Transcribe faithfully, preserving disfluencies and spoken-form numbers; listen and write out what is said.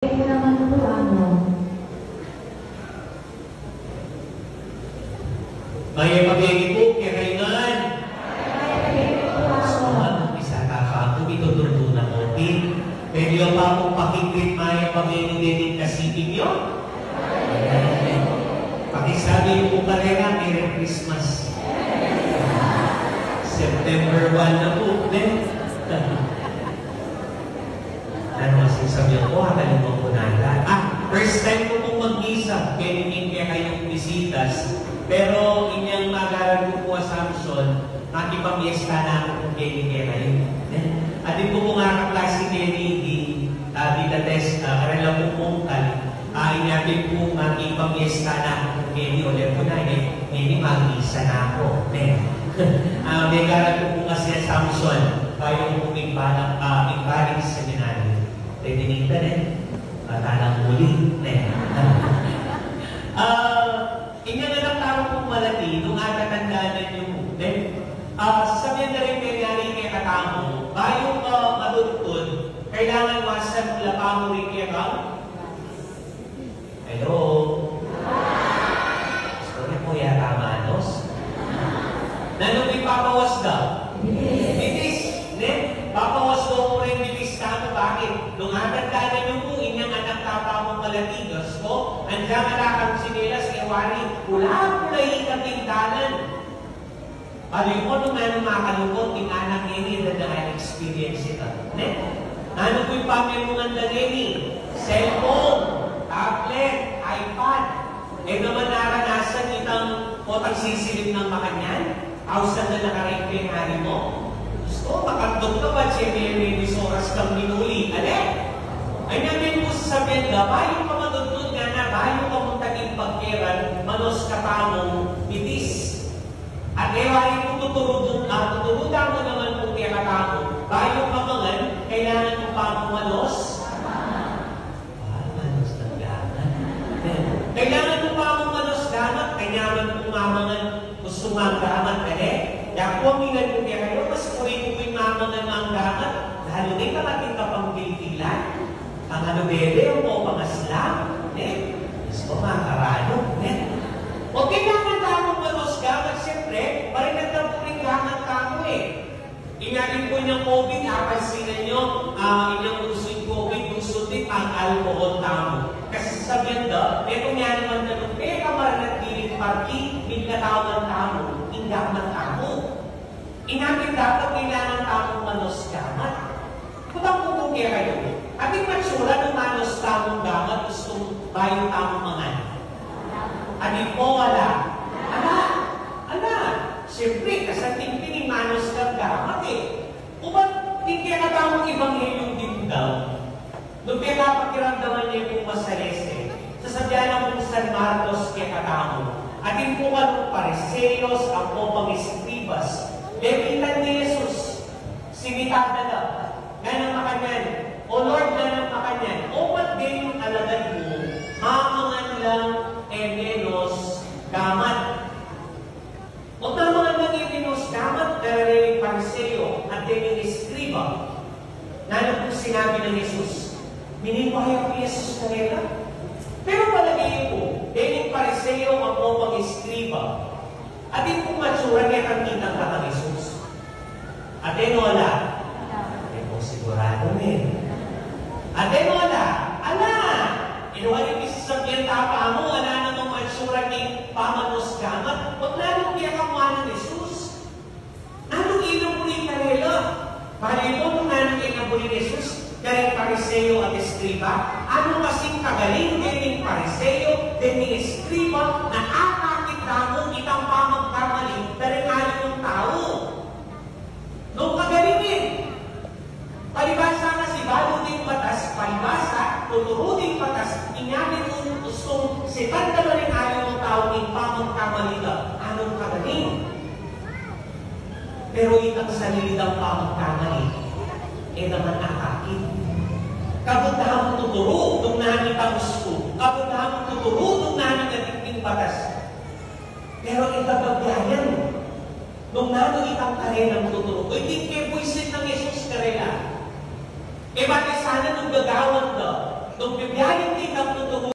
Mayap a beni pu kekayu ngan. Sumama, misalita pa pu, mituturu na pu. Pwede yu pa pung pakinggan, mayap a beni, beni kasi ninyo. Pakisabi yu pu karela, Merry Christmas. September one na pu, ne? Nanu, kasi sabi ku, ah, kalimut ku na la. Ah, first time ku pung magmisa, keni ning kekayung bisitas. Pero inyang magaran ku pu Assumption, makipamiesta na ku pu keni kekayu. Atin ku pung kaklasi keni, di, ah, di tates, ah, karela pu pung kal-, ah, inya pin pu makipamiesta na ku pu keni, ole pu na, eh, keni magmisa na ku, ne? Ah, megaran ku pu kasi Assumption, bayu ku pu migbaling, ah, migbaling seminaryo. Pwede ning tanem, ah, tanang muli, ne? Ah, inyang anak tamu pung malati, nung atatandanan yu mu, ne? Ah, sasabian da ring menyari kekatamu, bayu ka matudtud, kailangan wasan mu la pamu ring kekang Hello? Gusto niyo po yata manos? Nanu ing papawas da? Bitis, ne? Papawas da pu ring bitis tamu. Bakit? Nung atandanan yu pu inyang anak tamu pung malati, Diyos ko, andiyan ala kang tsinelas, e wari, pula-pula ing dalan. Balu yu pu nung nanu makalungkut, ing anak ngeni, e da na experience ita, ne? Nanu pu ing pamilyungan da ngeni? Cellphone, tablet, iPad. E naman naranasan itang potang sisilip nang makanyan? Ausan da na karing penari mu? Diyos ko, makatdut ka pa, tiyememe, mis oras kang minuli. Ale? Ay, namin pu sasabian da, bayu ka matudtud ngana, bayu ka munta king pagkeran, manos ka pa mu, bitis. At e wari pu tuturu, ah, tuturu tamu naman pu kekatamu. Bayu ka mangan, kailangan mu pa mung manos? Ah, manos ng gamat. Kailangan mu pa mung manos gamat, kailangan mu mamangan, gustu mu gamat, kene? Yaku, aminan ku kekayu, mas buri ku pu ing mamangan mang gamat, lalu ne ing ating kapambilbilan. Ang ano, bebe, o pangasla, ne? Diyos ko, mga karano, ne? O, kailangan tamung manos gamat, siyempre, marinat na pu ring gamat tamu, e. Inya rin pu inyang COVID, apansinan yu, ah, inyang usu ing COVID, usu din ang alcohol tamu. Kasi sasabian da, e, kung yan naman na nung pekamarinat diring parti, ing katawan tamu, ing gamat tamu. Inya pin dapat kailangan tamung manos gamat. Kutang ku pu kekayu, atin matsura nung manos tamung gamat, ustung bayu tamu mangan? Atin pu, ala. Ala. Ala. Siyempre, kasanting pin ing manos kang gamat, e. Ubat, ing kekatamung ebanghelyo dipu daw, nung pekapakiramdaman ne pung masalese, sasabian na pung San Marcos kekatamu, atin pu kareng Pariseyos ampong eskribas, lemitan nang Jesus, sinita da la, nganang makanyan, "O Lord," nganang makanyan, "obat deng alagad mu, mamangan lang e menos gamat." Obat mamangan lang e menos gamat, ngara reng Pariseo at deng eskriba. Nanu pung sinabi nang Jesus? Minilwaya pu i Jesus karela. Pero palage yu pu, deng Pariseo ampong eskriba, atin pung matsura ne kang kitang kang Jesus? Atin o ala? Atin pung sigurado ne. Atin o ala? Ala! Ino, ing pisasabian ta pa mu, ala namang matsura king pamanos gamat, ot nanu ing kekamuan nang Jesus? Nanu ing inabuli karela? Bale pu nung nanu ing inabuli nang Jesus kareng Pariseo at eskriba, anu kasing kagaling deng Pariseo, deng eskriba, na akakit da mu itang pamagkamali da reng aliwang tau? Nung kagaling e. Palibasa na sibalu ding batas, palibasa, tuturu ding batas, inya pin ustung setan da reng aliwang tau ing pamagkamali da, anung kagaling? Pero itang sarili dang pamagkamali, e da man akakit. Kabud da mung tuturu nung nanu itang ustu, kabud da mung tuturu nung nanu ing ating batas. Pero e da babyan nung nanu itang karelang tuturu. O, iti ing kebwisit nang Jesus karela. E bale sana nung gagawan da, Nung bibyahe ing tinamnud nung